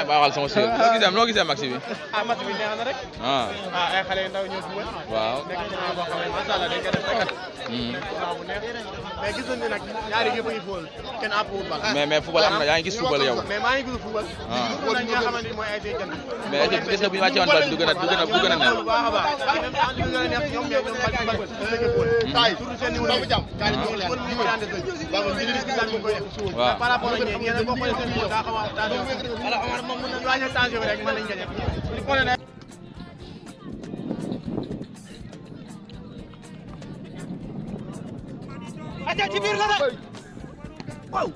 baaxal sama séeréer noo gisee match bi. match bi neex na rek. ay xale yu ndaw ñoo fi wër. waaw nekk ci boo xam ne macha allah dañ koy def rek. bu neex mais gis nañ ne nag ñaari yëpp a ngi football kenn àppul bal. mais football am na yaa ngi gis football yow. mais maa ngi gis football. football ñi nga xamante ni mooy ay jant. mais gis nga bu ñu wàccee woon bal du gën a neex. bu baax a baax même temps li gën a neex ñoom ñooy ñoom bal bal surtout seen numéro bi waaw par rapport ak ñeneen boo xoolee seen niveau daa xaw a tension alors moom mën nañu wàññi tension bi rek mën nañu gagné. aja ci biir la de waaw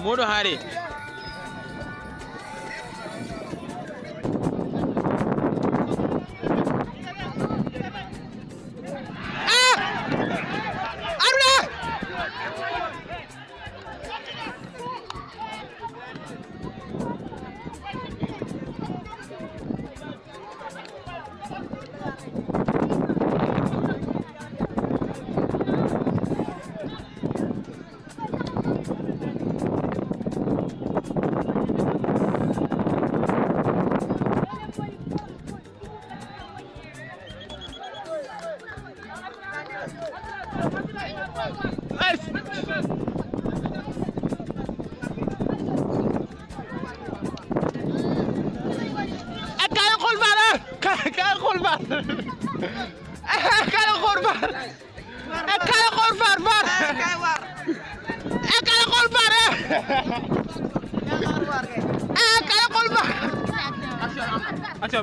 Modou Hari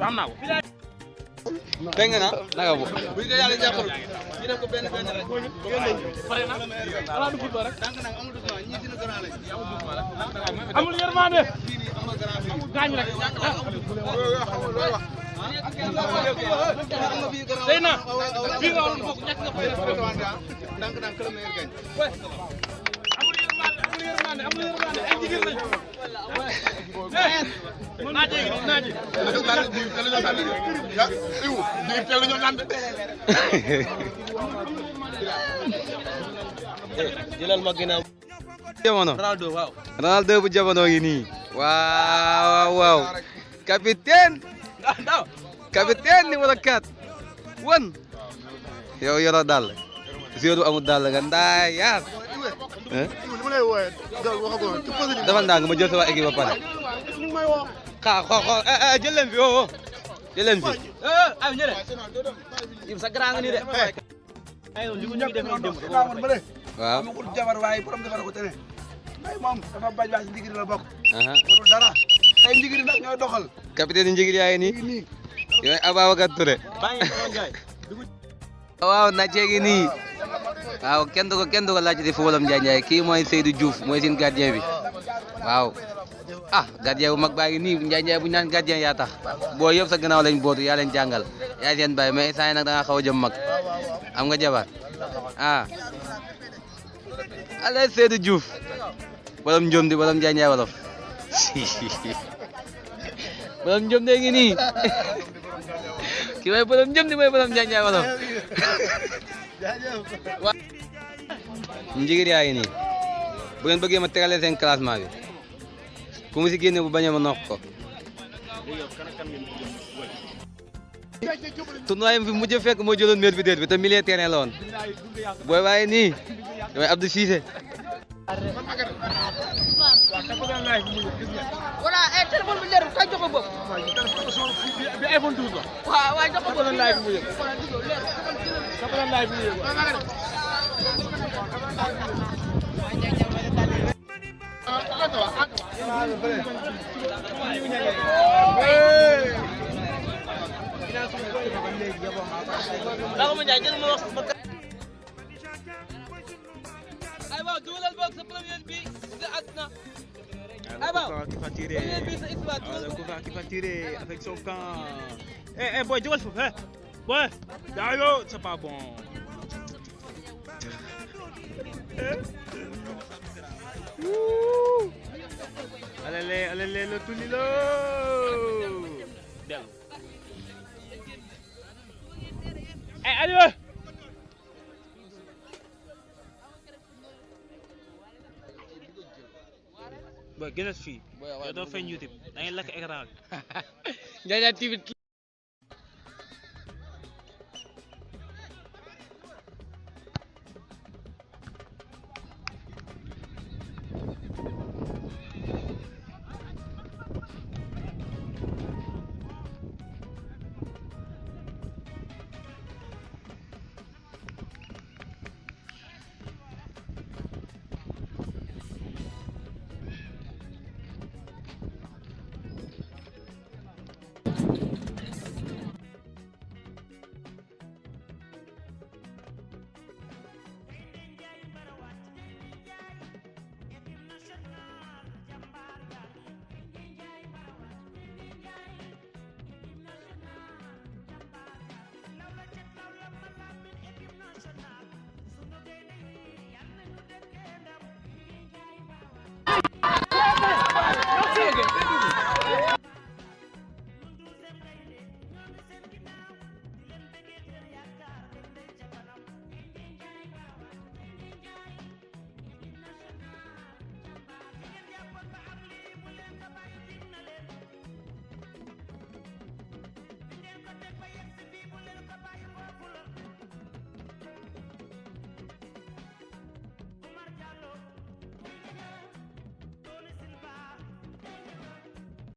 am naa ko. dégg nga naka bu. bu ñu yàlla jàppal ñu def ko benn rek. pare na ala du football rek. amul yërmande. gaañ rek. tey na fii nga waroon bokk ñàkk nga fay def. amul yërmande ay jigéen lañu. naaje. jëlal ma ginnaaw. jamono Ronaldo waaw. Ronaldo bu jamono ngi nii. waaw. capitaine. capitaine numéro 4. wan. yow yoroo dàll. zéro amul dàll nga ndaay yaar. dafa ndànk ma jël sa waa équipe ba pare. xool jël leen fi jël leen fi. ay ñële. sa grand nga nii de. ay li ñu ngi def ni dem. waaw. amagul jabar waaye borom defar ko tere. mbay moom dafa bañ waa si ndigiri la bokk. aha warul dara. tey ndigiri nag ñooy doxal. capitaine njigir yaa ngi nii. nii. yooyu Ababacar Touré. waaw naajee gi nii. waaw kenn du ko laajte di footballam Ndiaye kii mooy Seydou Diouf mooy seen gardien bi. waaw. gardien bu mag baa ngi nii Ndiaye bu ñu naan gardien yaa tax. boo yëpp sa gannaaw lañ bootu yaa leen jàngal. yaa seen bàyyi mais instant yii nag da nga xaw a jëm mag. am nga jabar. allez Seydou Diouf. borom njom di borom Ndiaye wolof. borom njom de ngi nii. kii mooy borom njëm di mooy borom Ndiaye wolof. waaw. njigir yaa ngi nii. bu ngeen bëggee ma tegalee seen classement bi. ku mu si génne bu bañee ma noq ko. tournoi yi fi mujj fekk moo jëloon meilleur buteur bi te milieu terrain la woon. booy waaye nii. damay Abdou Cissé. Voilà, téléphone bi leerul kay jox ko bopp. bi iPhone 12 la. waaw waaye jox ko bopp. live mu yëg. live mu yëg. Ay waaw dugalal boog sa première bi sa àdduna. Ay waaw première bi sa histoire dugalal Qui va tirer avec son camp. Eh, boy, jógal foofu, eh. Boy, Dayo, c'est pas bon. Allez, le tulilo. Dellu. Eh, allez. Boy, gënal fii. Yow doo feeñ YouTube. Da ngay lakk écran. Ndiaye TV